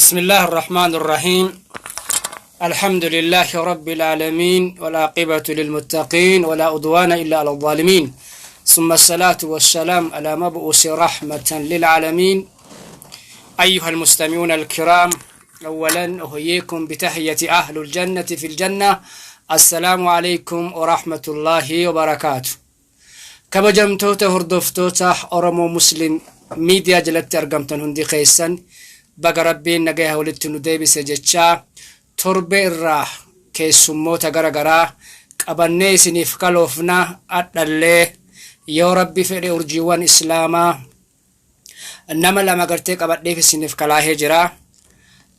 بسم الله الرحمن الرحيم. الحمد لله رب العالمين، والعاقبة للمتقين، ولا عدوان إلا على الظالمين، ثم الصلاة والسلام على مبعوث رحمة للعالمين. أيها المستمعون الكرام، أولا أحييكم بتحية أهل الجنة في الجنة، السلام عليكم ورحمة الله وبركاته. Kabajamtoota hordoftoota Oromoo Muslim Miidiyaa jalatti argamtan hundi keessan, baga Rabbiin nagaya walitti nu deebise jechaa, torbe irraa keessummoota gara garaa qabannee isiniif kaloofna. Adhallee yoo Rabbi fedhe urjiiwwan Islaamaa nama lama gartee qabadheef isiniif kalaahee jira.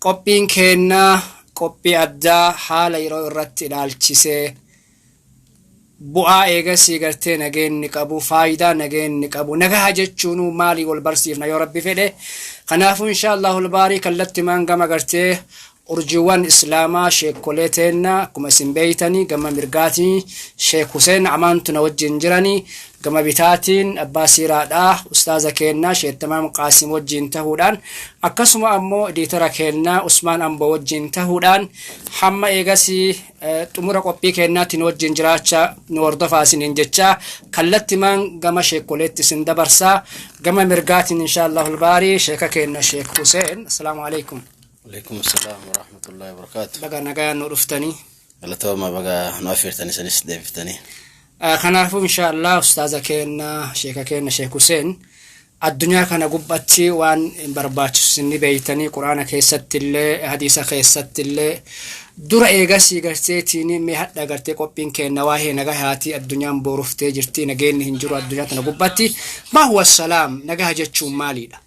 Qophiin keennaa qophii addaa haala yeroo irratti ilaalchisee, bu'aa eegasii gartee nageenni qabu, faayidaa nageenni qabu, nagaha jechuun maalii wal barsiifna yoo Rabbi fedhe. Kanaafuu insha Allahu albaarii kallattimaan gama gartee urjiiwwan Islaamaa sheekolee teenna, akkuma isin beeytanii, gama mirgaatiin Sheek Huseen Amaantu na wajjin jiranii, gama bitaatiin abbaa siiraadhaa ustaaza keennaa Sheek Tamaam Qaasim wajjin tahuudhaan, akkasuma ammoo ediitara keennaa Usmaan Amboo wajjin tahuudhaan, hamma eegasii xumura qophii keennaatti nu wajjin jiraachaa nu hordofaa isiniin jechaa, kallattimaan gama sheekoleetti isin dabarsaa. Gama mirgaatiin insha Allahu albaarii sheeka keenna Sheek Huseen. Assalaamu alaikum. Alaikum assalam wa rahmatullahi wa barakatuh. Baga nagaan nu dhuftanii. Galatooma, baga nu affeertanii sanis deebiftanii. Kanaafuu insha Allah ustaaza keenna, sheeka keenna Sheek Huseen, addunyaa kana gubbatti waan hin barbaachisu isin ni beeytanii, Quraana keessatti illee hadiisa keessatti illee dura eegasii garteetiin. Mee hadha gartee qophiin keenna waa'ee nagahaati. Addunyaan booruftee jirti, nageenni hin jiru addunyaa tana gubbatti. ما هو السلام? Nagaha jechuun maaliidha?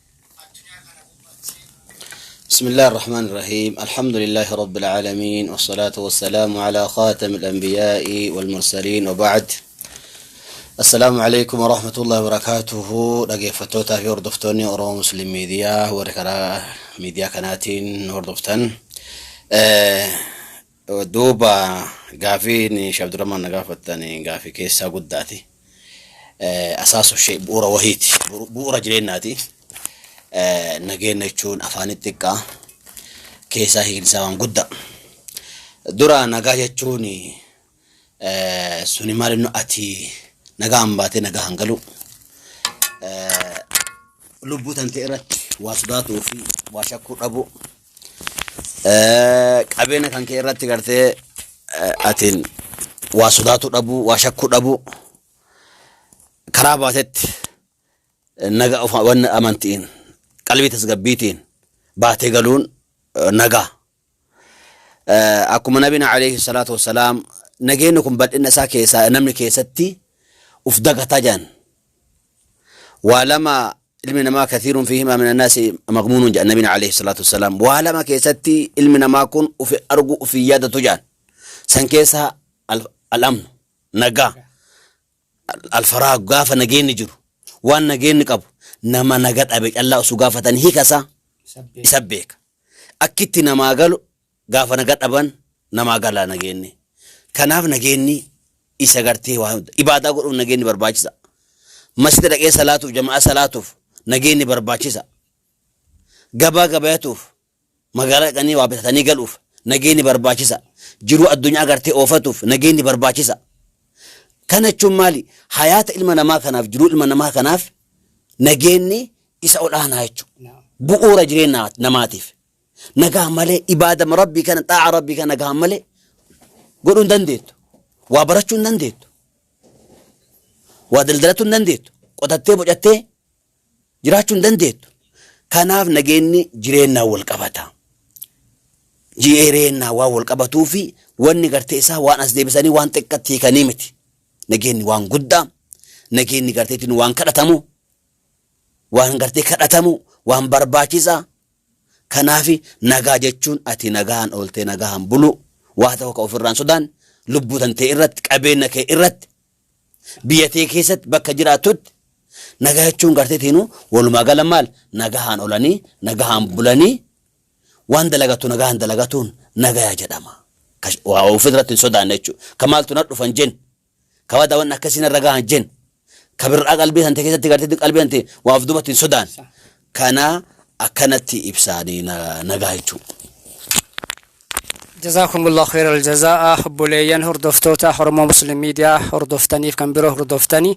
بسم الله الرحمن الرحيم، الحمد لله رب العالمين، والصلاة والسلام على خاتم الأنبياء والمرسلين، وبعد، السلام عليكم ورحمة الله وبركاته. Dhaggeeffattoota fi hordoftoonni Oromoo Muslim Miidiyaa, warri karaa miidiyaa kanaatiin hordoftan. Duuba gaafiin Sheekh Abdurrahman na gaafattan gaafii keessaa guddaati. أساس الشيء bu'uura wahiiti. Bu'uura jireenyaati. Nageenya jechuun afaanitti xiqqaa, keessaa hiikni waan guddaa. Dura nagaa jechuun suni maal inni ati nagaan baatee nagaan galu, lubbuu tante irratti waa sodaatuu fi waa shakkuu dhabu, qabeenya kan kee irratti gartee atiin waa sodaatuu dhabu, waa shakkuu dhabu, karaa baatetti naga wanna amantiin qalbii tasgabbiitiin baatee galuun nagaa. Akkuma Nabiin عليه الصلاة والسلام, nageenyi kun bal'ina isaa keessaa namni keessatti uf dagataa jedhan. Waa lama ilmi namaa كثير فيهما من الناس مغبون jedhan Nabiin عليه الصلاة والسلام. Waa lama keessatti ilmi namaa kun ufi argu, ufi yaadatu jedhan. San keessaa الأمن, nagaa, الفراغ. Gaafa nageenyi jiru, waan nageenyi qabu nama naga dhabe callaa osoo gaafatan hiikasaa isa beeka. Akkitti namaa galu gaafa naga dhaban namaa gala nageenyi. Kanaaf nageenyi isa gartee waa hunda ibaadaa godhuuf nageenyi barbaachisa. Masjida dhaqee salaatuuf, jamaa salaatuuf nageenyi barbaachisa. Gabaa gabayatuuf, magaalaa dhaqanii waa bitatanii galuuf nageenyi barbaachisa. Jiruu addunyaa gartee oofatuuf nageenyi barbaachisa. Kana jechuun maali? Hayaata ilma namaa kanaaf, jiruu ilma namaa kanaaf nageenyi isa olaanaa jechuudha. Bu'uura jireenya namaatiif. Nagaa malee ibaadama Rabbii kana, xaa'a Rabbii kana nagaa malee godhuu hin dandeettu. Waa barachuu hin dandeettu. Waa daldalachuu hin dandeettu. Qotattee bocattee jiraachuu hin dandeettu. Kanaaf nageenyi jireenyaan wal qabata. Jireenyaan waan wal qabatuu fi wanni gartee isaa waan as deebisanii waan xiqqatti hiikanii miti. Nageenyi waan guddaa, nageenyi garteetiin waan kadhatamu, waan gartee kadhatamu, waan barbaachisaa. Kanaaf nagaa jechuun ati nagaan ooltee nagaan bulu, waa tokko ka ofirraan sodaan, lubbuu tantee irratti, qabeenya kee irratti, biyya tee keessatti, bakka jiraattutti nagaa jechuun garteetiinu walumaa gala maal, nagahaan oolanii nagahaan bulanii waan dalagatu nagahaan dalagatuun nagaya jedhama. Waa ofirratti hin sodaanne jechuudha. Ka maaltu na dhufan jen, ka wada waan akkasii narra gahan jen, ka birraa qalbii tante keessatti gartee qalbii tante waa of duubatti hin sodaanne. Kana Akkanatti ibsaanii nagaa jechuudha. Jazaakumullahu khairal jazaa'a. Obboleeyyan hordoftoota Oromoo Muslim Miidiyaa hordoftaniif kan biroo hordoftanii,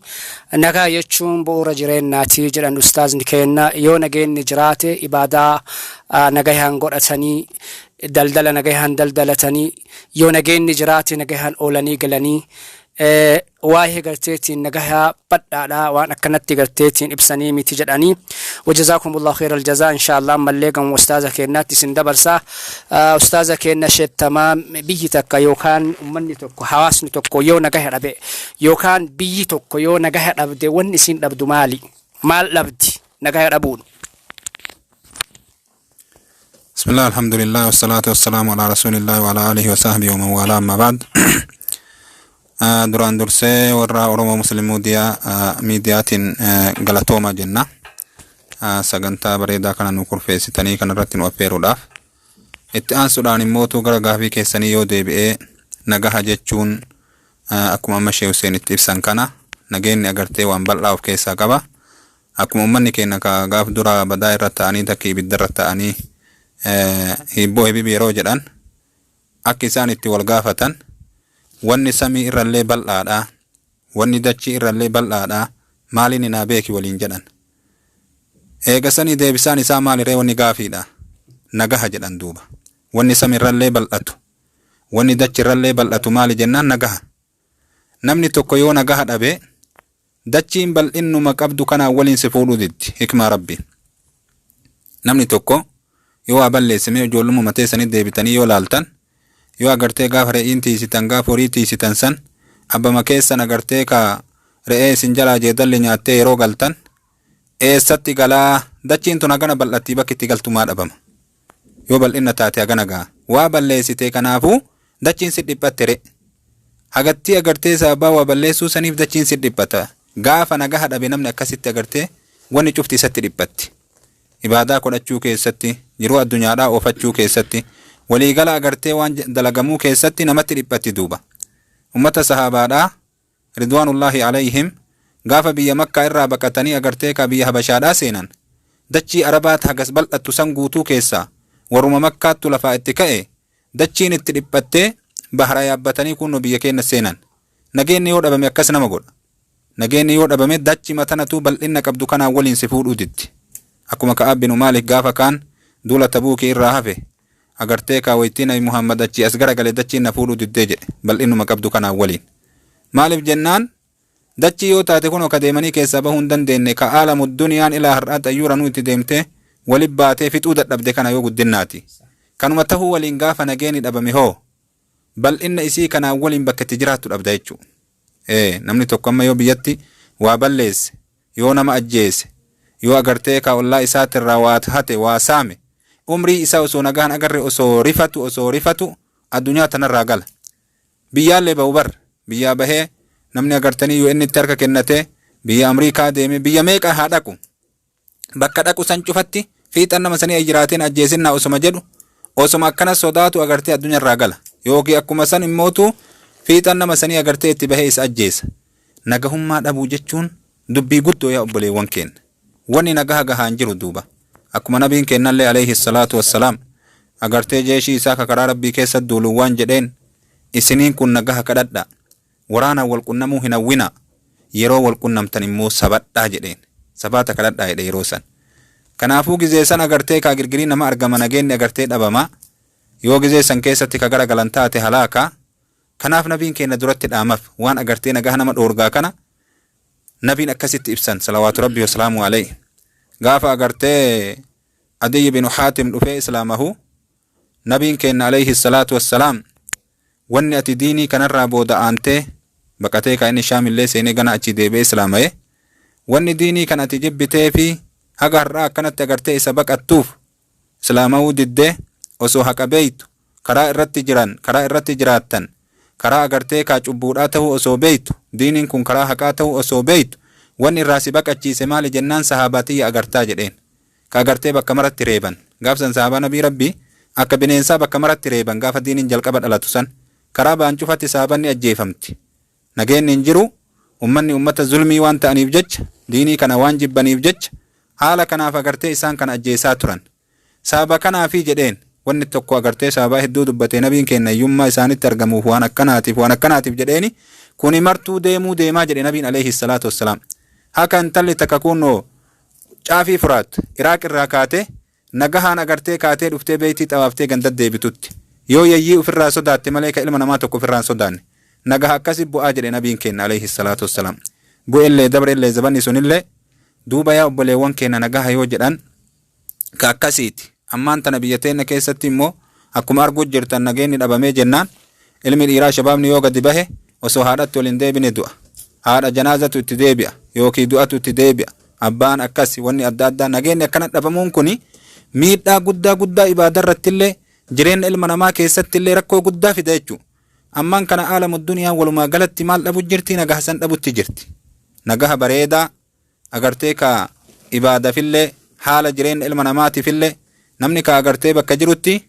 nagaa jechuun bu'uura jireenyaati jedhan ustaazni keenya. Yoo nageenyi jiraate, ibaadaa nagayaan godhatanii, daldala nagayaan daldalatanii, yoo nageenyi jiraate nagayaan oolanii galanii, waa'ee garteetiin nagayaa badhaadha waan akkanatti garteetiin ibsanii miti jedhanii. Wajazaakumullahu khairal jazaa. Inshaallah ammallee gama ustaaza keenyaatti isin dabarsaa. Ustaaza keenya sheettamaa, biyyi takka yookaan ummanni tokko, hawaasni tokko yoo nagaya dhabe yookaan biyyi tokko yoo nagaya dhabde, wanni isin dhabdu maali? Maal dhabdi nagaya dhabuun? بسم الله، الحمد لله، والصلاة والسلام على رسول الله وعلى آله وصحبه ومن والاه، أما بعد. Duraan dursee warra Oromoo Muslim Miidiyaatiin galatooma jenna. Sagantaa bareedaa kana nu kurfeessitanii kana irratti nu affeeruudhaaf. Itti aansuudhaan immootu gara gaafii keessanii yoo deebi'ee, nagaha jechuun akkuma amma Shee Hussein itti ibsan kana, nageenyi agartee waan bal'aa of keessaa qaba. Akkuma uummanni keenya ka gaaf dura badaa irra ta'anii, takki ibidda irra ta'anii, hibboo hibibi yeroo jedhan, akka isaan itti wal gaafatan, wanni samii irrallee bal'aadha, wanni dachii irrallee bal'aadha, maaliin naa beeki waliin jedhan. Eega sanii deebisaan isaa maaliree? Wanni gaafiidha, nagaha jedhan. Duuba wanni samii irrallee bal'atu, wanni dachi irrallee bal'atu maali jennaan, nagaha. Namni tokko yoo nagaha dhabe, dachiin bal'innuma qabdu kanaan waliin si fuudhuu diddi. Hikmaa Rabbi, namni tokko yoo waa balleessime, ijoollummaa mateessanii deebitanii yoo laaltan, yoo agartee gaafa re'iin tiisitan, gaafa horii tiisitan san, abbama keessan agartee ka re'ee isin jalaa jeedalli nyaattee yeroo galtan, eessatti galaa? Dachiin tun hagana bal'attii, bakki itti galtumaa dhabama. Yoo bal'inna taate hagana ga'a waa balleessite. Kanaafuu dachiin si dhiphatte re hagattii agartee sababaa waa balleessuu saniif dachiin si dhiphata. Gaafa nagaha dhabe namni akkasitti agartee wanni cufti isatti dhiphatti. Ibaadaa godhachuu keessatti, jiruu addunyaadhaa oofachuu keessatti, waliigala agartee waan dalagamuu keessatti namatti dhiphatti. Duuba ummata sahaabaadhaa ridwaanullaahi alayhim gaafa biyya Makkaa irraa baqatanii agartee ka biyya Habashaadhaa seenan, dachii Arabaat hagas bal'attu san guutuu keessaa warruma Makkaattu lafaa itti ka'e, dachiin itti dhiphattee bahara yaabbatanii kunno biyya keenya seenan. Nageenyi yoo dhabame akkas nama godha. Nageenyi yoo dhabame dachi matanatu bal'inna qabdu kanaan waliin si fuudhuu diddi. Akkuma Ka'ab binu Maalik gaafa kaan duula Tabuukii irraa hafe, agartee kaa waytii Nabi Muhammad achii as garagale, dachiin na fuudhuu diddee jedhe bal'innuma qabdu kanaan waliin. Maaliif jennaan, dachii yoo taate kunoo ka deemanii keessaa bahuu hin dandeenye, ka aalamu duniyaan ilaa har'aa xayyuura nu itti deemtee walin baatee fixuu dadhabde kana yoo guddinnaati. Kanuma tahuu waliin gaafa nageeni dhabame hoo, bal'inna isii kanaan waliin bakka itti jiraattu dhabda jechuudha. Namni tokko amma yoo biyyatti waa balleesse, yoo nama ajjeese, yoo agartee ka ollaa isaatirraa waa hate, waa saame, umrii isaa osoo nagaan agarre, osoo rifatu, osoo rifatu addunyaa tanarraa gala. Biyyaallee ba'u bar, biyyaa bahee namni agartanii yoo inni itti harka kennate, biyya Amriikaa deeme, biyya meeqa haa dhaqu, bakka dhaqu san cufatti fiixan nama sanii jiraateen ajjeesinnaa osoma jedhu, osoma akkana sodaatu agartee addunyaarraa gala. Yookiin akkuma san immootu fiixan nama sanii agartee itti bahee isa ajjeesa. Nagahummaa dhabuu jechuun dubbii guddoo, yaa obboleewwan keenya. Wanni nagaha gahaan jiru. Duuba akkuma nabiin kennallee alayhi salaatu wassalaam agartee jeeshii isaa ka karaa Rabbii keessa duuluun waan jedheen, "Isiniin kun nagaha kadhadha, waraanaan wal qunnamuu hin hawwina, yeroo wal qunnamtan immoo sabadhaa" jedheen. Sabaata kadhadhaa jedhe yeroo san. Kanaafuu gizee san agartee kaa girgirii nama argama, nageenni agartee dhabama. Yoo gizee san keessatti ka gara galan taate, halaaka. Kanaaf nabiin keenya duratti dhaamaf waan agartee nagaha nama dhoorgaa kana nabiin akkasitti ibsan, salawaatu Rabbii wasalaamu alayhi. Gaafa agartee Adiyyi binu Haatim dhufee islaamahu, nabiin keenya alayhi salaatu wassalaam, "Wanni ati diinii kanarraa booda aantee baqatee ka inni Shaamillee seenee gana achii deebi'ee islaama'e, wanni diinii kan ati jibbitee fi haga har'aa akkanatti agartee isa baqattuuf islaama'uu diddee, osoo haqa beeytu, karaa irratti jiran, karaa irratti jiraattan karaa agartee kaa cubbuudhaa ta'uu osoo beeytu, diiniin kun karaa haqaa ta'uu osoo beeytu, wanni irraa si baqachiise maali?" jennaan, "Sahaabaatiyya agartaa" jedheen, "ka agartee bakka maratti reeban." Gaafsan sahaabaa nabii Rabbii akka bineensaa bakka maratti reeban. Gaafa diiniin jalqaba dhalatu san karaa ba'an cufatti sahaabanni ajjeefamti. Nageenni hin jiru. Ummanni ummata zulmii waan ta'aniif jecha, diinii kana waan jibbaniif jecha. Haala kanaaf agartee isaan kana ajjeesaa turan. Sababa kanaafi jedheen wanni tokko agartee sababaa hedduu dubbatee nabiin keenna hiyyummaa isaanitti argamuuf waan akkanaatiif waan akkanaatiif jedheeni kuni martuu deemuu deemaa jedhe nabiin alayhi salaatu wassalaam. Haka intalli takka kunnoo caafii Furaat Iraaq irraa kaatee nagahaan agartee kaatee dhuftee beeytii xawaaftee ganda deebitutti yoo yayyii ufirraa sodaatte malee ka ilma namaa tokko ufirraa hin sodaanne nagaha akkasi bu'aa jedhe nabiin keenna alayhi salaatu wassalaam. Bu'ellee dabrellee zabanni sunillee duuba yaa obboleewwan keenna nagaha yoo jedhan ka akkasiiti. Ammaan tana biyya teenna keessatti immoo akkuma arguu jirtan nageenni dhabamee jennaan ilmi dhiiraa shabaabni yoo gadi bahe osoo haadhatti ol hin deebine du'a. Haadha janaazatu itti deebi'a yookiin du'atu itti deebi'a. Abbaan akkasi wanni adda addaa nageenni akkana dhabamuun kuni miidhaa guddaa guddaa ibaada irrattillee jireenya ilma namaa keessattillee rakkoo guddaa fida jechuudha. Ammaan kana aalamu duniyaan walumaa galatti maal dhabu jirti nagaha san dhabutti jirti. Nagaha bareedaa agartee ka ibaadafillee haala jireenya ilma namaatiifillee namni ka agartee bakka jirutti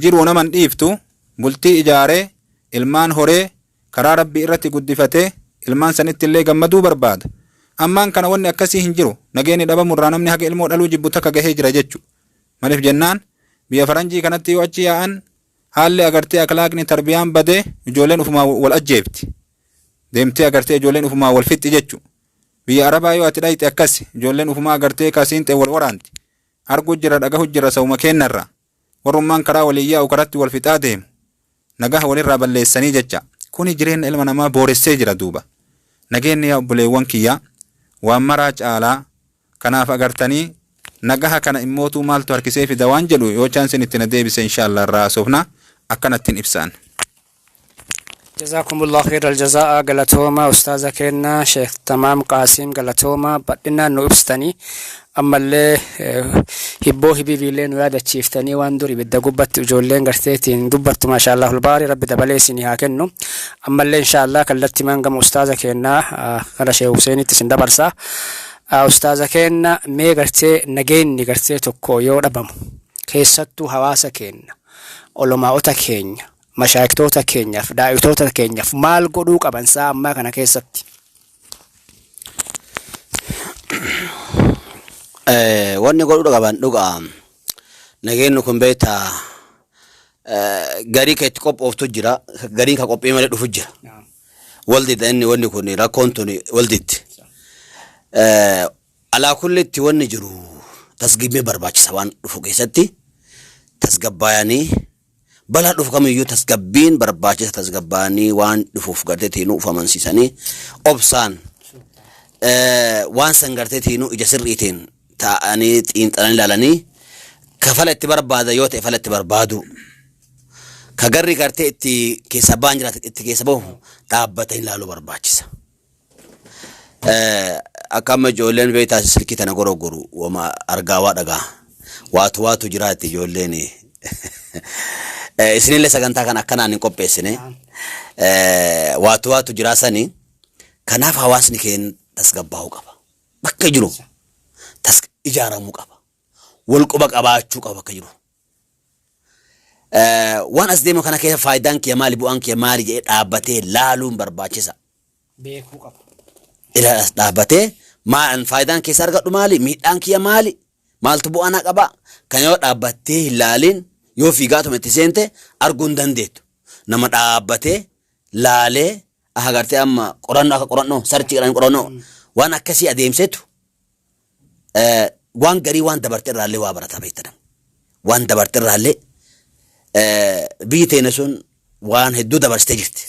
jiruu naman dhiiftu bultii ijaaree ilmaan horee karaa rabbii irratti guddifatee ilmaan sanitti illee gammaduu barbaada. Ammaan kana wanni akkasii hin jiru nageenyi dhabamurraa namni haga ilmoo dhaluu jibbu takka gahee jira jechu. Maaliif jennaan biyya faranjii kanatti yoo achi yaa'an haalli agartee akhlaaqni tarbiyaan badee ijoolleen ufumaa wal ajjeefti. Deemtee agartee ijoolleen ufumaa wal fixxi jechu. Biyya Arabaa yoo ati dhayxe akkas ijoolleen ufumaa agartee kasiinxee wal waraanti. Argu jira dhagahu jira sawuma kennarra. Warrummaan karaa walii yaa'u karatti wal fixaa deemu. Nagaha walirraa balleessanii jecha. Kuni jireenya ilma namaa booressee jira duuba. Nageenyi yaa obboleewwan kiyyaa waan maraa caalaa kanaaf agartanii nagaha kana immootuu maaltu harkisee fida waan jedhu yoo chaansin itti na deebise inshaallah irraa haasofna akkanattiin ibsaan. جزاكم الله خير الجزاء galatoomaa أستاذ keenya شيخ تمام قاسم galatoomaa badhinaan nu ibsitanii ammallee hibboo hibiibiillee nu yaadachiiftanii waan dur ibidda gubbatti ijoolleen garteetiin dubbattu maashaallah ulbaari rabbi dabalee isinii haa kennu ammallee inshaallah kallattii gama ustaaza keenyaa kana Sheekh Huseenitti isin dabarsa. Ustaaza keenya mee gartee nageenyi gartee tokko yoo dhabamu keessattuu hawaasa keenya olomaa'ota keenya mashaayiktoota keenyaaf daa'itoota keenyaaf maal godhuu qaban saa ammaa kana keessatti? Wanni godhuu qaban dhugaa nageenyi kun beektaa garii ka itti qophooftu jira gariin ka qophii malee dhufu jira. Waldidha inni wanni kun rakkoon tun walditti. Alaa kullitti wanni jiru tasgabbii barbaachisa waan dhufu keessatti tasgabbaayanii balaa dhufu kamiyyuu tasgabbiin barbaachisa tasgabbaanii waan dhufuuf gartee tiinuu uf amansiisanii obsaan waan san gartee tiinuu ija sirriitiin taa'anii xiinxalanii ilaalanii ka fala itti barbaada yoo ta'e fala itti barbaadu ka garri gartee itti keessa ba'an jiraate itti keessa bahu dhaabbatanii ilaaluu barbaachisa. Akka amma ijoolleen beektaa silkii tana gorogoru wama argaa waa dhagaa waatu waatu jiraatti ijoolleen. Isinillee sagantaa kana akkanaan hin qopheessine waatu waatu jiraa sani kanaaf hawaasni keenya tasgabbaa'uu qaba. Bakka jiru ijaaramuu qaba. Wal quba qabaachuu qaba bakka jiru. Waan as deemu kana keessa faayidaan kiyya maali bu'aan kiyya maali jedhee dhaabbatee laaluun barbaachisa. Beekuu qaba. Dhaabbatee maal faayidaan keessa argadhu maali miidhaan kiyya maali maaltu bu'aa naa qaba kan yoo dhaabbattee hin laalin yoo fiigaatuma itti seente arguu hin dandeettu. Nama dhaabbatee laalee akka gartee amma qorannoo akka qorannoo sarchii jedhan qorannoo waan akkasii adeemsetu waan garii waan dabarte irraallee waa barata beektan. Waan dabarte irraallee biyyi teenya sun waan hedduu dabarsitee jirti.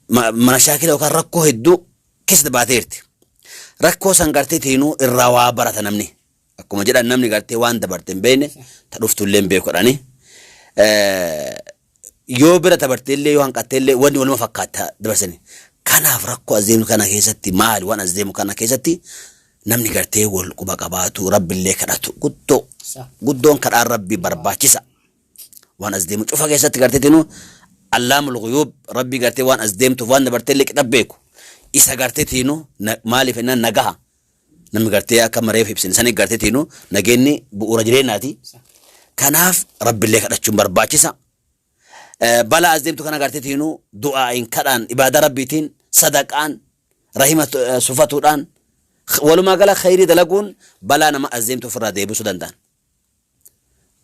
Mana shaakila yookaan rakkoo hedduu keessa baateerti. Rakkoo san gartee teenuu irraa waa barata namni. Akkuma jedhan namni gartee waan dabarte hin beekne ta dhuftullee hin beeku jedhani. Yoo bira dabarte illee yoo hanqatte illee wanni waluma fakkaata dabarsani. Kanaaf rakkoo as deemu kana keessatti maali waan as deemu kana keessatti namni gartee wal quba qabaatu rabbillee kadhatu guddoo guddoon kadhaan rabbi barbaachisa. Waan as deemu cufa keessatti gartee teenuu allaamul ghuyuub rabbi gartee waan as deemtuuf waan dabartee illee qixa beeku. Isa gartee teenuu maaliif jennaan nagaha. Namni gartee akka mareef ibsine sanii gartee teenuu nageenyi bu'uura jireenyaati. Kanaaf rabbillee kadhachuun barbaachisa. Balaa as deemtu kana gartee teenuu du'aa'iin kadhaan ibaadaa rabbiitiin sadaqaan rahima sufatuudhaan Walumaa gala khayrii dalaguun balaa nama as deemtu ofirraa deebisuu danda'an.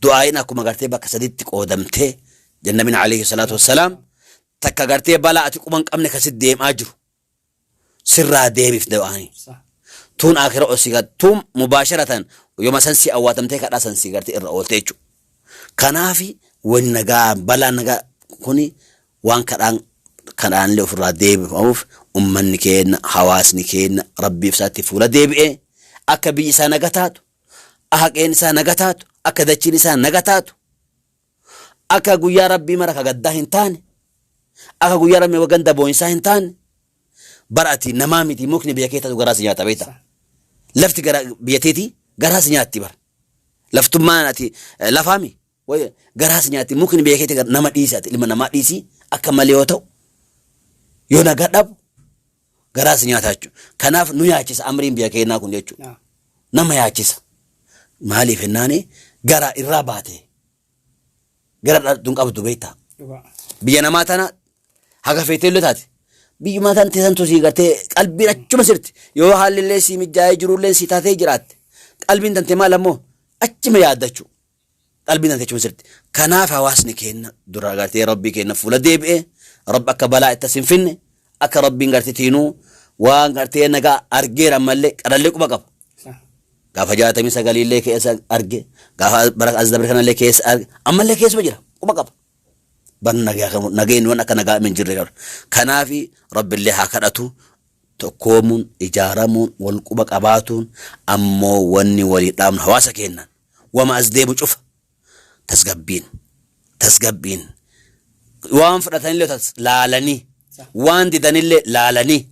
Du'aa'iin akkuma gartee bakka saditti qoodamtee jannabin alayhi salaatu wassalaam, takka gartee balaa ati quba hin qabne kasi deemaa jiru sirraa deebif du'aanii. Tuun akhira osii tuun mubaasharatan yooma san si awwaatamtee kadhaa san si gartee irra oolte jechuudha. Kanaafi wani nagaa balaa nagaa kuni waan kadhaan kadhaanillee ofirraa deebifamuuf, ummanni keenya, hawaasni keenya rabbiif isaatti fuula deebi'ee akka biyyi isaa naga taatu, akka qeen isaa naga taatu, akka dachiin isaa naga taatu, akka guyyaa rabbii mara ka gaddaa hin taane, akka guyyaa rabbii ganda boo'insaa hin taane. Bara ati namaa miti, mukni biyya kee taatu garaa si nyaata beekta. Lafti gara biyya teetii garaa si nyaatti. Bara laftummaan ati lafaami garaa si nyaatti. Mukni biyya keetii nama dhiisi, ati ilma namaa dhiisi, akka malee yoo ta'u, yoo nagaa dhabu garaa si nyaata jechuudha. Kanaaf nu yaachisa amriin biyya keenyaa kun jechuudha. Nama yaachisa. Maaliif jennaani gara irraa baate gara dhaltuun qabdu beektaa. Biyya namaa tana haga feetee illee taate biyyuma tan teessantu sii gartee qalbiin achuma sirti. Yoo haalli illee sii mijaa'ee jirullee sii taatee jiraatte, qalbiin tante maal ammoo achuma yaaddachuu, qalbiin tante achuma sirti. Kanaaf hawaasni keenya dura gartee rabbii keenya fuula deebi'ee rabbi akka balaa itti as hin finne, akka rabbiin gartee tiinuu waan gartee nagaa argeera ammallee qarallee quba qaba. Gaafa 69illee keessa arge, gaafa bara as dabre kanallee keessa arge, ammallee keessuma jira, quba qaba. Bar nageen waan akka nagaa hin jirre qaba. Kanaafi rabbillee haa kadhatu, tokkoomuun, ijaaramuun, wal quba qabaatuun. Ammoo wanni walii dhaabnu hawaasa keennan wama as deemu cufa tasgabbiin waan fudhatanillee laalanii, waan didanillee laalanii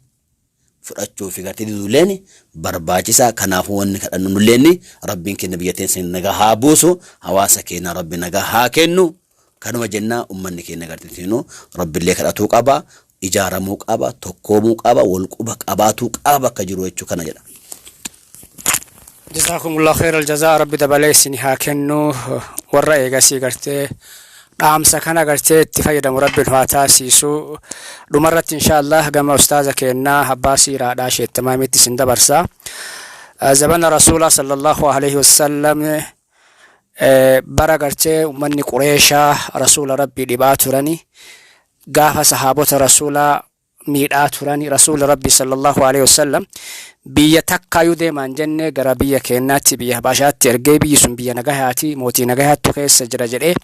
fudhachuu fi gartee diduuleen barbaachisaa. Kanaafuu wanni kadhannu nulleen rabbiin keenya biyya teenya nagaa haa buusu, hawaasa keenya rabbi nagaa haa kennu. Kanuma jennaa, ummanni keenya gartee tiinuu rabbillee kadhatuu qaba, ijaaramuu qaba, tokkoomuu qaba, wal quba qabaatuu qaba bakka jiru jechuu kana jedha. جزاكم الله خير الجزاء. Rabbi dabalee isin haa kennu. Warra eegasii gartee dhaamsa kana gartee itti fayyadamu rabbiin haa taasisu. Dhumarratti inshaallah gama ustaaza keenyaa abbaa siiraadhaa sheettamaamitti isin dabarsa. Zabana rasuula sallallahu alaihi wasallam, bara gartee ummanni Qureeshaa rasuula rabbii dhibaa turani, gaafa sahaabota rasuulaa miidhaa turani, rasuula rabbii sallallahu alaihi wasallam biyya takkaayyuu deemaan jenne, gara biyya keenyaatti, biyya Habashaatti ergee, biyyi sun biyya nagayaati, mootii nagayaattu keessa jira jedhee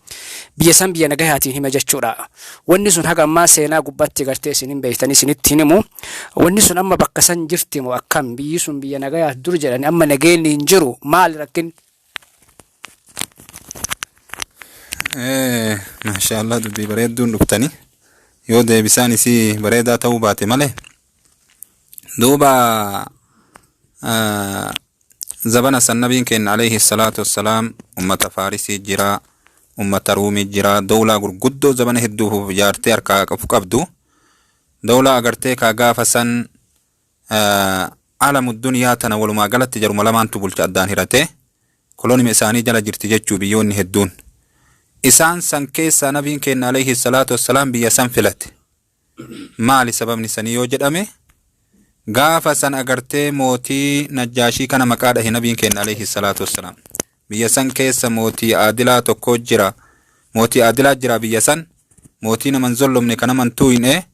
biyya san biyya nagayaatiin hime jechuudha. Wanni sun haga ammaa seenaa gubbatti gartee isin hin beektanii isinitti hin himu. Wanni sun amma bakka san jirti moo akkam? Biyyi sun biyya nagayaat dur jedhani, amma nageenyi hin jiru, maali rakkin? Maashaallah, dubbii bareedduun dhuftani. Yoo deebisaan isii bareedaa ta'uu baate malee. Duuba zabana san nabiin keenya alayhi salaatu wassalaam ummata Faarisii jira, ummata Ruumii jira, dowlaa gurguddoo zabana hedduuf ijaartee harkaa qabdu. Dowlaa agartee kaa gaafa san alamu duniyaa tana walumaa galatti jaruma lamaantu bulcha, addaan hiratee kolonima isaanii jala jirti jechuu biyyoonni hedduun. Isaan san keessaa nabiin keenya alayhi salaatu wassalaam biyya san filate. Maali sababni sanii yoo jedhame, gaafa san agartee mootii Najjaashii kana maqaa dhahe nabiin keenya alayhi salaatu wassalaam. Biyya san keessa mootii aadilaa tokko jira. Mootii aadilaa jira biyya san. Mootii naman zollomne ka naman tuuyne.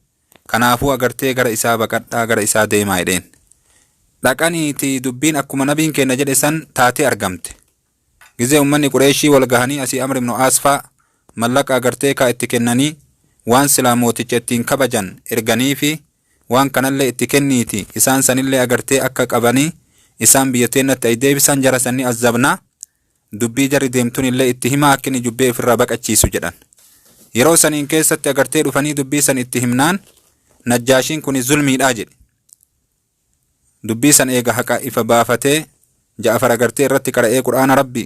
Kanaafuu agartee gara isaa baqadhaa, gara isaa deemaa jedheen. Dhaqaniiti dubbiin akkuma nabiin keenya jedhe san taatee argamte. Gizee ummanni Qureeshii wal gahanii asii Amr ibn Aasfaa mallaqa agartee kaa itti kennanii waan silaa mooticha ittiin kabajan erganii fi waan kanallee itti kenniiti, isaan sanillee agartee akka qabanii isaan biyya teennatti ay deebisan, jara sanni azzabnaa, dubbii jarri deemtun illee itti himaa, akka inni jubbee ofirraa baqachiisu jedhan. Yeroo saniin keessatti agartee dhufanii dubbii san itti himnaan Najjaashiin kuni zulmiidhaa jedhe. Dubbii san eega haqa ifa baafatee Ja'afar agartee irratti qara'ee Qur'aana Rabbi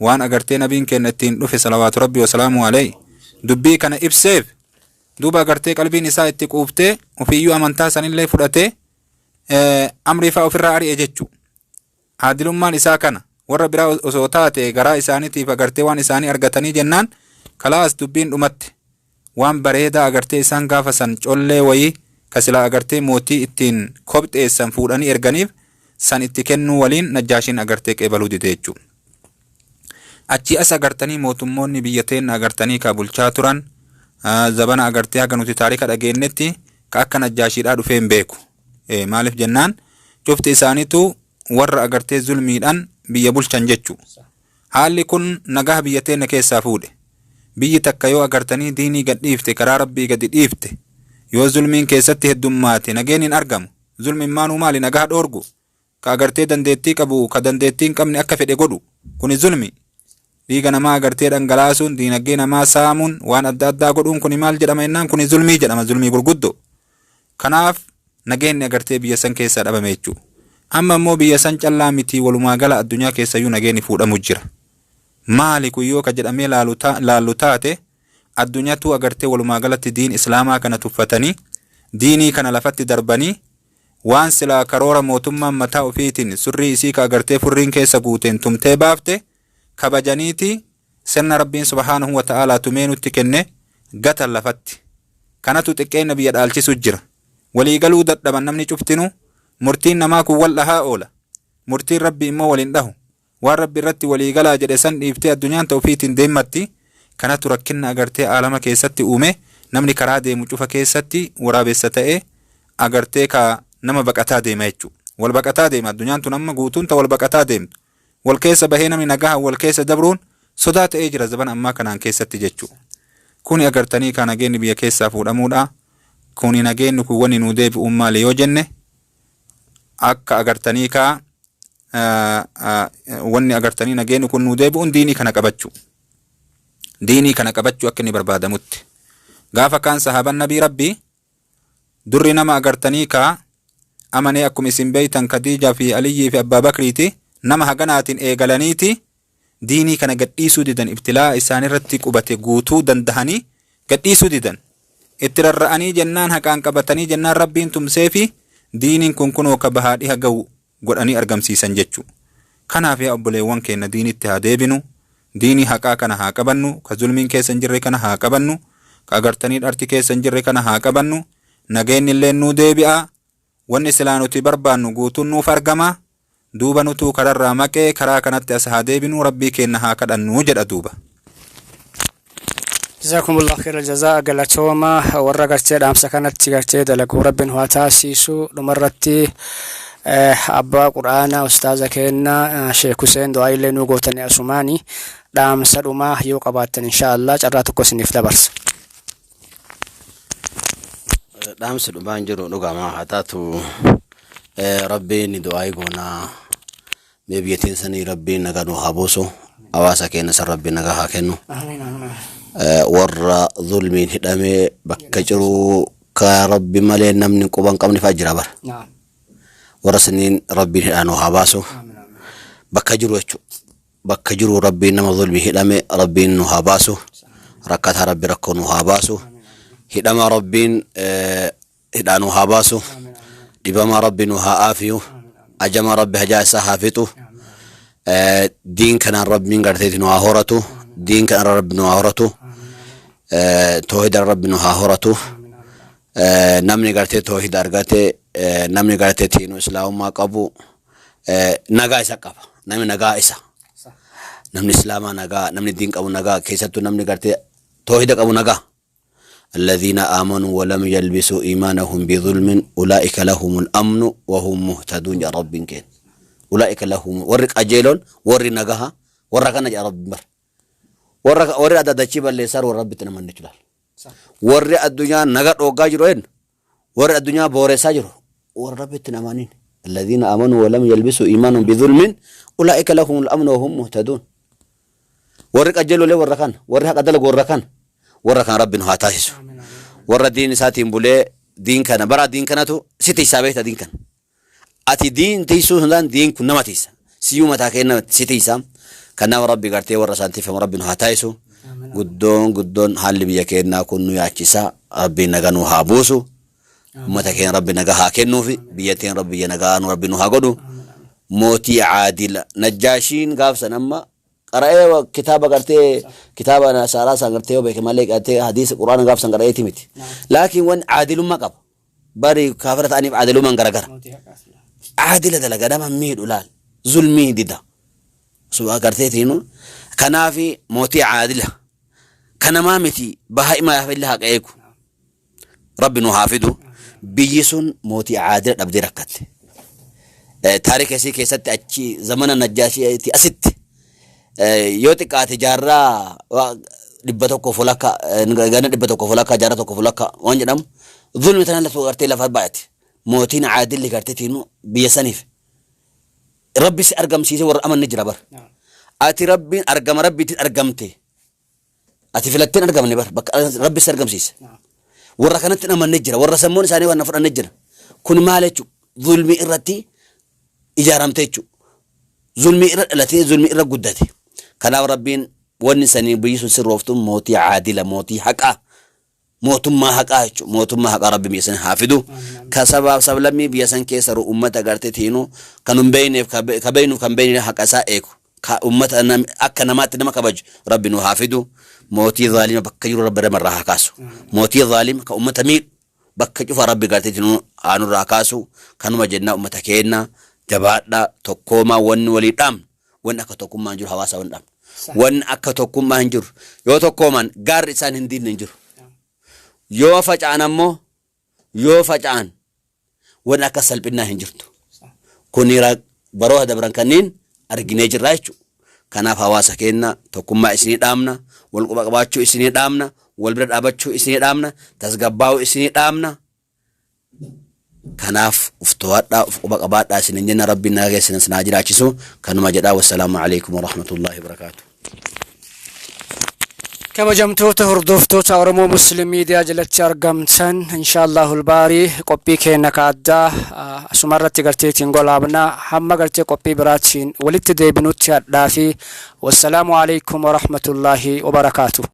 waan agartee nabiin keenya ittiin dhufe salawaatu Rabbi wasalaamu alayhi dubbii kana ibseef, duuba agartee qalbiin isaa itti quuftee ofiiyyuu amantaa sanillee fudhatee amrii fa'aa ofirraa ari'e jechuu. Aadilummaan isaa kana. Warra biraa osoo taate garaa isaaniitiif agartee waan isaanii argatanii jennaan kalaas dubbiin dhumatte. Waan bareedaa agartee isaan gaafa san collee wayii ka silaa agartee mootii ittiin kopxeessan fuudhanii erganiif. San itti kennuu waliin Najjaashiin agartee qeebaluu dide jechuudha. Achii as agartanii mootummoonni biyya teenna agartanii ka bulchaa turan zabana agartee haga nuti taarika dhageennetti ka akka Najjaashiidhaa dhufee hin beeku. Maaliif jennaan cufti isaaniitu warra agartee zulmiidhaan biyya bulchan jechu. Haalli kun nagaha biyya teenna keessaa fuudhe. Biyyi takka yoo agartanii diinii gad dhiifte karaa Rabbii gadi dhiifte yoo zulmiin keessatti heddummaate nageenni hin argamu. Zulmiin maanuu maali nagaha dhoorgu. Ka agartee dandeettii qabu ka dandeettii hin qabne akka fedhe godhu. Kuni zulmi. Dhiiga namaa agartee dhangalaasuun diinaggee namaa saamuun waan adda addaa godhuun kuni maal jedhama jennaan kuni zulmii jedhama zulmii gurguddo. Kanaaf nageenni agartee biyya san keessaa dhabame jechuudha. Amma immoo biyya san callaa miti walumaa gala addunyaa keessayyuu nageenni fuudhamu jira. Maali kun yoo ka jedhamee laallu taate addunyatuu agartee walumaa galatti diin islaamaa kana tuffatanii diinii kana lafatti darbanii waan silaa karoora mootummaan mataa ofiitiin surrii isii ka agartee furriin keessa guuteen tumtee baafte kabajaniiti sirna Rabbiin subhaanahu wa ta'aalaa tumee nutti kenne gatan lafatti. Kanatu xiqqeenna biyya dhaalchisu jira. Walii galuu dadhaban namni cuftinu murtiin namaa kun wal dhahaa oola. Murtiin Rabbi immoo wal hin dhahu. Waan Rabbi irratti walii galaa jedhe san dhiiftee addunyaan ta ofiitiin deemmatti. Kanatu rakkinna agartee aalama keessatti uume namni karaa deemu cufa keessatti waraabessa ta'ee agartee ka nama baqataa deema jechuudha. Wal baqataa deema addunyaan tun amma guutuun ta wal baqataa deemtu. Wal keessa bahee namni nagahaan wal keessa dabruun sodaa ta'ee jira zabana ammaa kanaan keessatti jechuudha. Kuni agartanii ka nageenni biyya keessaa fuudhamuudha. Kuni nageenni kun wanni nuu deebi'uun maali yoo jenne akka agartanii kaa wanni agartanii nageenni kun nuu deebi'uun diinii kana qabachuu. Diinii kana qabachuu akka inni barbaadamutti. Gaafa kaan sahaaban nabii rabbii Durri nama agartanii kaa amanee akkuma isin beeytan Khadiijaa fi Aliyyii fi Abbaa Bakriiti nama haganaatiin eegalaniiti diinii kana gad dhiisuu didan ibtilaa'a isaanirratti qubate guutuu dandahanii gad dhiisuu didan. Itti rarra'anii jennaan haqaan qabatanii jennaan Rabbiin tumseefi diiniin kun kunoo ka bahaa dhiha gahu godhanii argamsiisan jechu. Kanaaf yaa obboleewwan keenna diinitti haa deebinu, diinii haqaa kana haa qabannu, ka zulmiin keessa hin jirre kana haa qabannu, ka agartanii dharti keessa hin jirre kana haa qabannu, nageennilleen nuu deebi'a, wanni silaa nuti barbaannu guutuun nuuf argama, duuba nutuu kararraa maqee karaa kanatti as haa deebinuu Rabbii keenna haa kadhannuu jedha duuba. Jazakumullah khairal jazaa galatooma warra gartee dhaamsa kanatti gartee dalaguu rabbiin haa taasiisu dhumarratti abbaa qur'aanaa ustaaza keenna sheek Huseen du'aa illee nuu gootanii asumaani dhaamsa dhumaa yoo qabaattan inshaa Allah carraa tokko isiniif dabarsa. Dhaamsi dhumaan jiru dhugamaa haa taatu rabbiin du'aa goonaa. Mee biyya teen sanii rabbiin nagaa nu haa buusu. Hawaasa keenya san rabbiin nagaa haa kennu. Amiin amiin. Warra zulmiin hidhamee bakka jiru ka rabbi malee namni quba hin qabne fa'aa jira bara. Naam. Warra saniin rabbiin hidhaa nu haa baasu. Amiin amiin. Bakka jiru jechuudha. Bakka jiru rabbiin nama zulmii hidhame rabbiin nu haa baasu. Rakkataa rabbi rakkoo nu haa baasu. Hidhama rabbiin hidhaa nu haa baasu. Dhibamaa rabbi nu haa aafiyu. Ajamaa rabbi hajaa isaa haa fixu. Diin kanaan rabbiin garteeti nu haa horatu. Diin kanaan rabbi nu haa horatu. Toohida rabbi nu haa horatu. Namni gartee toohida argate namni gartee tiinuu islaamummaa qabu nagaa isa qaba. Namni nagaa isa. Namni islaamaa nagaa, namni diin qabu nagaa, keessattuu namni gartee toohida qabu nagaa. الذين آمنوا ولم يلبسوا إيمانهم بظلم أولئك لهم الأمن وهم مهتدون يا رب كين أولئك لهم ورق أجيلون ور نجاها ور كان يا رب بر ور ور أدا دشي بالليسار ور رب تنمن نجلال ور الدنيا نجا أوجا جروين ور الدنيا بورسا جرو ور رب تنمانين الذين آمنوا ولم يلبسوا إيمانهم بظلم أولئك لهم الأمن وهم مهتدون ور أجيلون ور كان ور حق أدلق ور كان warra kan rabbi nu haa taasisu. Warra diin isaatiin bulee diin kana bara diin kanatu si tiisaa beekta diin kana. Ati diin tiisuu hin danda'an diin kun nama tiisa. Siyyuu mataa kee nama si tiisa. Kanaaf rabbi gartee warra isaan tiifamu rabbi nu haa taasisu. Guddoon guddoon haalli biyya keenyaa kun nu yaachisa. Rabbiin nagaa nu haa buusu. Uummata keenya rabbi nagaa haa kennuufi. Biyya teenya rabbi biyya nagaa nu rabbi nu haa godhu. Mootii caadila. Najjaashiin gaafsan amma qara'ee kitaaba gartee kitaaba nasaaraa san gartee yoo beeke malee gartee hadiisa quraana gaaf san qara'eeti miti. Laakiin wan caadilummaa qaba. Bari kaafira ta'aniif caadilummaan garagara. Aadila dalaga, nama hin miidhu laal. Zulmii dida. Su agarteetiinu kanaafi mootii aadila ka namaa miti bahaa'imaaf illee haqa eegu. Rabbi nu haa fidu. Biyyi sun mootii aadila dhabdee rakkatte. Taarika isii keessatti achi zamana Najjaashiitii asitti yoo xiqqaate jaarraa 100 walakka, gana 100 walakka, jaarraa 1 walakka waan jedhamu zulmi tana lafa gartee lafa baay'ate. Mootiin aadilli garteetiinu biyya saniif Rabbi si argamsiise warra amanne jira bar. Ati Rabbiin argama Rabbiitiin argamte. Ati filattee hin argamne bar, bakka Rabbi si argamsiise. Warra kanatti hin amanne jira, warra sammuun isaanii waan fudhanne jira. Kun maal jechuudha? Zulmii irratti ijaaramte jechuudha. Zulmii irra dhalatee, zulmii irra guddate. Kanaaf Rabbiin wanni sanii biyyi sun sirrooftu mootii aadila, mootii haqaa, mootummaa haqaa jechuudha. Mootummaa haqaa Rabbi biyya san haa fidu. Ka sabaaf sablammii biyya san keessa jiru ummata gartee tiinu kan hin beekneef ka beeknuuf kan beekne haqa isaa eegu. Ka ummata akka namaatti nama kabaju Rabbi nu haa fidu. Mootii zaalima bakka jiru Rabbi namarraa haa kaasu. Mootii zaalima ka ummata miidhu bakka cufa Rabbi gartee tiinu haa nurraa kaasu. Kanuma jennaa ummata keenna jabaadhaa, tokkoomaa, wanni walii dhaamnu. Wanni akka tokkummaa hin jiru, hawaasa wanni dhaamnu. Wanni akka tokkummaa hin jiru. Yoo tokkooman gaarri isaan hin diinne hin jiru. Yoo faca'an ammoo, yoo faca'an wanni akka salphinnaa hin jirtu. Kuni baroota dabran kanneen arginee jirra jechuudha. Kanaaf hawaasa keenya tokkummaa isinii dhaamna, wal quba qabaachuu isinii dhaamna, wal bira dhaabachuu isinii dhaamna, tasgabbaa'uu isinii dhaamna. Kanaaf uf to'adhaa, uf quba qabaadhaa isinin jenna. Rabbiin nagaa keessan isin haa jiraachisu. Kanuma jedhaa, wassalaamu alaikum warahmatullaahi wabarakaatu. Kabajamtoota hordoftoota Oromoo Muslim Miidiyaa jalatti argamtan, inshaallahu baarii qophii keenya ka addaa asuma irratti garteetiin golaabna. Hamma gartee qophii biraatiin walitti deebinutti hadhaa fi wassalaamu alaikum warahmatullaahi wabarakaatu.